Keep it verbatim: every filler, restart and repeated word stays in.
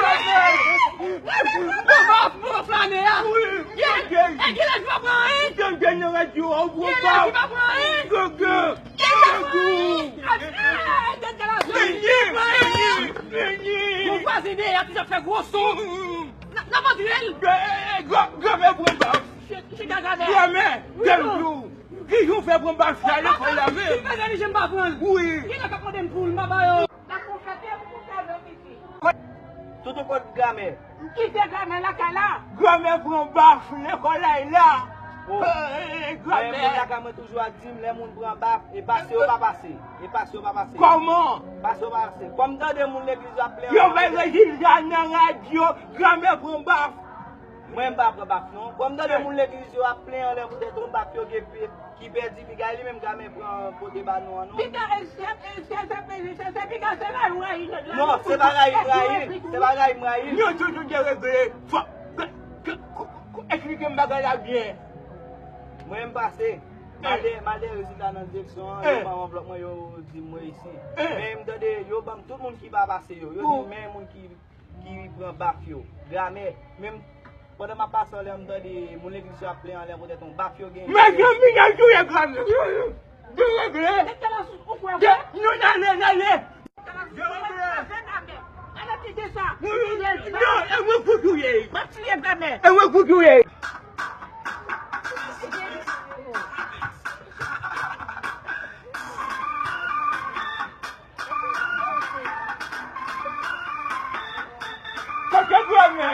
Granmè! Granmè, w ap flane a! Wi! Granmè! E kilè ki pa pran anyen? Granmè nan radyo a, w pran baf! Kilè ki pa pran anyen? Granmè! Kilè ki pa pran anyen? Granmè! Granmè! Granmè! Granmè! Yon vwazen dèyè a toujou ap fè gwo son! N ap antre l! Granmè pran baf! Chita, Granmè! Granmè! Granmè! Kijan w fè pran baf sa lekòl la menm? Ki fè nèg jen pa pran l? Wi. Ki nèg k ap mande m pou l, m pa ba yo. N ap konfète pou konfète piti. Toutou kot Granmè? M kite Granmè lakay la. Granmè pran baf lekòl la e la. Oh. Granmè. Moun lakay mwen toujou ap di m lè moun pran baf, e pase yo pa pase. E pase yo pa pase. Kòman? Pase yo pa pase. Kòm tande moun legliz yo ap plenyen. Yo bay rezilta nan radyo, Granmè pran baf. Mwen m pa pran baf non. Kòm tande moun legliz yo ap plenyen anlè poutèt yon baf yo gen pi ki pèdi piga li menm Granmè pran pote ba nou an non. Piga e se e se se se se piga se rayi rayi nèg la. Non, se pa rayi rayi, se pa rayi rayi. Yo toujou gen regle. Fò esplike m bagay la byen. Mwen m pase. M ale m ale rezilta nan direksyon an, yo ban anvlòp mwen, yo di m reyisi. Men m tande yo ban m tout moun ki pa pase yo. Yo di men moun ki ki pran baf yo. Granmè, menm pandan m ap pase anlè, m tande moun legliz yo ap plenyen anlè poutèt yon baf yo genyen. Mezanmi, n al touye Granmè. Deregle. Nou n ale, n ale. Deregle. Non, e mwen pou touye. M ap tiye Granmè. E mwen pou touye. Kote Granmè?